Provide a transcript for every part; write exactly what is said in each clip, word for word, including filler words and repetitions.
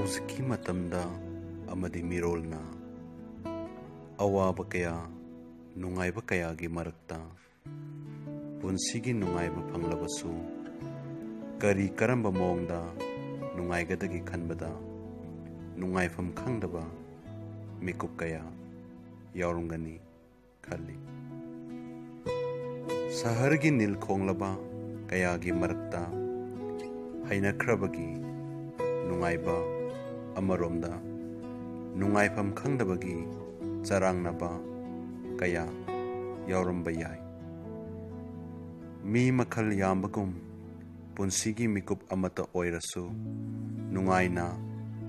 ꯍꯧꯖꯤꯛꯀꯤ ꯃꯇꯝꯗ ꯑꯃꯗꯤ ꯃꯤꯔꯣꯜꯅ ꯑꯋꯥꯕ ꯀꯌꯥ, ꯅꯨꯡꯉꯥꯏꯕ ꯀꯌꯥꯒꯤ ꯃꯔꯛꯇ ꯄꯨꯟꯁꯤꯒꯤ ꯅꯨꯡꯉꯥꯏꯕ ꯐꯪꯂꯕꯁꯨ, ꯀꯔꯤ ꯀꯔꯝꯕ ꯃꯑꯣꯡꯗ ꯅꯨꯡꯉꯥꯏꯒꯗꯒꯦ ꯈꯟꯕꯗ ꯅꯨꯡꯉꯥꯏꯐꯝ ꯈꯪꯗꯕ ꯃꯤꯀꯨꯞ ꯀꯌꯥ ꯌꯥꯎꯔꯝꯒꯅꯤ ꯈꯜꯂꯤ꯫ ꯁꯍꯔꯒꯤ ꯅꯤꯜ ꯈꯣꯡꯂꯕ ꯀꯌꯥꯒꯤ ꯃꯔꯛꯇ ꯍꯩꯅꯈ꯭ꯔꯕꯒꯤ ꯅꯨꯡꯉꯥꯏꯕ, ꯑꯃꯔꯣꯝꯗ ꯅꯨꯡꯉꯥꯏꯐꯝ ꯈꯪꯗꯕꯒꯤ ꯆꯔꯥꯡꯅꯕ ꯀꯌꯥ ꯌꯥꯎꯔꯝꯕ ꯌꯥꯏ꯫ ꯃꯤ ꯃꯈꯜ ꯌꯥꯝꯕꯒꯨꯝ, ꯄꯨꯟꯁꯤꯒꯤ ꯃꯤꯀꯨꯞ ꯑꯃꯠꯇ ꯑꯣꯏꯔꯁꯨ ꯅꯨꯡꯉꯥꯏꯅ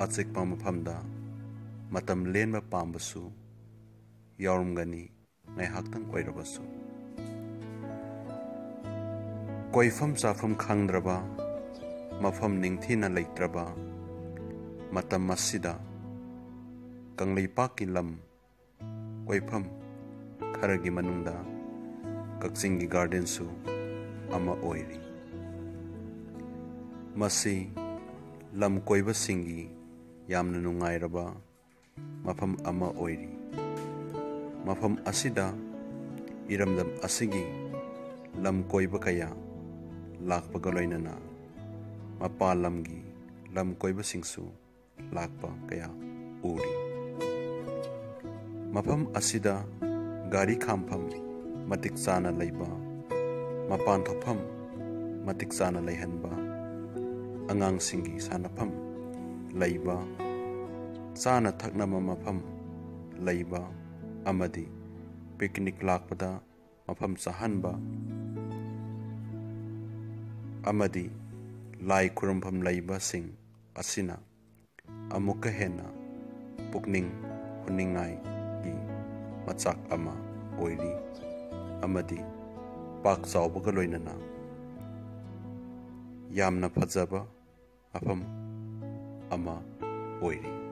ꯑꯆꯤꯛꯄ ꯃꯐꯝꯗ ꯃꯇꯝ ꯂꯦꯟꯕ ꯄꯥꯝꯕꯁꯨ ꯌꯥꯎꯔꯝꯒꯅꯤ, ꯉꯥꯏꯍꯥꯛꯇꯪ ꯑꯣꯏꯔꯕꯁꯨ꯫ ꯀꯣꯏꯐꯝ ꯆꯥꯐꯝ ꯈꯪꯗ꯭ꯔꯕ, ꯃꯐꯝ ꯅꯤꯡꯊꯤꯅ ꯂꯩꯇ꯭ꯔꯕ ꯃꯇꯝ ꯑꯁꯤꯗ, ꯀꯪꯂꯩꯄꯥꯛꯀꯤ ꯂꯝ ꯀꯣꯏꯐꯝ ꯈꯔꯒꯤ ꯃꯅꯨꯡꯗ ꯀꯛꯆꯤꯡꯒꯤ ꯒꯥꯔꯗꯦꯟꯁꯨ ꯑꯃ ꯑꯣꯏꯔꯤ꯫ ꯃꯁꯤ ꯂꯝ ꯀꯣꯏꯕꯁꯤꯡꯒꯤ ꯌꯥꯝꯅ ꯅꯨꯡꯉꯥꯏꯔꯕ ꯃꯐꯝ ꯑꯃ ꯑꯣꯏꯔꯤ꯫ ꯃꯐꯝ ꯑꯁꯤꯗ ꯏꯔꯝꯗꯝ ꯑꯁꯤꯒꯤ ꯂꯝ ꯀꯣꯏꯕ ꯀꯌꯥ ꯂꯥꯛꯄꯒ ꯂꯣꯏꯅꯅ ꯃꯄꯥꯟ ꯂꯝꯒꯤ ꯂꯝ ꯀꯣꯏꯕꯁꯤꯡꯁꯨ ꯂꯥꯛꯄ ꯀꯌꯥ ꯎꯔꯤ꯫ ꯃꯐꯝ ꯑꯁꯤꯗ ꯒꯥꯔꯤ ꯈꯥꯝꯐꯝ ꯃꯇꯤꯛ ꯆꯥꯅ ꯂꯩꯕ, ꯃꯄꯥꯟ ꯊꯣꯛꯐꯝ ꯃꯇꯤꯛ ꯆꯥꯅ ꯂꯩꯍꯟꯕ, ꯑꯉꯥꯡꯁꯤꯡꯒꯤ ꯁꯥꯟꯅꯐꯝ ꯂꯩꯕ, ꯆꯥꯅ ꯊꯛꯅꯕ ꯃꯐꯝ ꯂꯩꯕ ꯑꯃꯗꯤ ꯄꯤꯛꯅꯤꯛ ꯂꯥꯛꯄꯗ ꯃꯐꯝ ꯆꯥꯍꯟꯕ ꯑꯃꯗꯤ ꯂꯥꯏ ꯈꯨꯔꯨꯝꯐꯝ ꯂꯩꯕꯁꯤꯡ ꯑꯁꯤꯅ ꯑꯃꯨꯛꯀ ꯍꯦꯟꯅ ꯄꯨꯛꯅꯤꯡ ꯍꯨꯅꯤꯡꯉꯥꯏꯒꯤ ꯃꯆꯥꯛ ꯑꯃ ꯑꯣꯏꯔꯤ ꯑꯃꯗꯤ ꯄꯥꯛ ꯆꯥꯎꯕꯒ ꯂꯣꯏꯅꯅ ꯌꯥꯝꯅ ꯐꯖꯕ ꯃꯐꯝ ꯑꯃ ꯑꯣꯏꯔꯤ꯫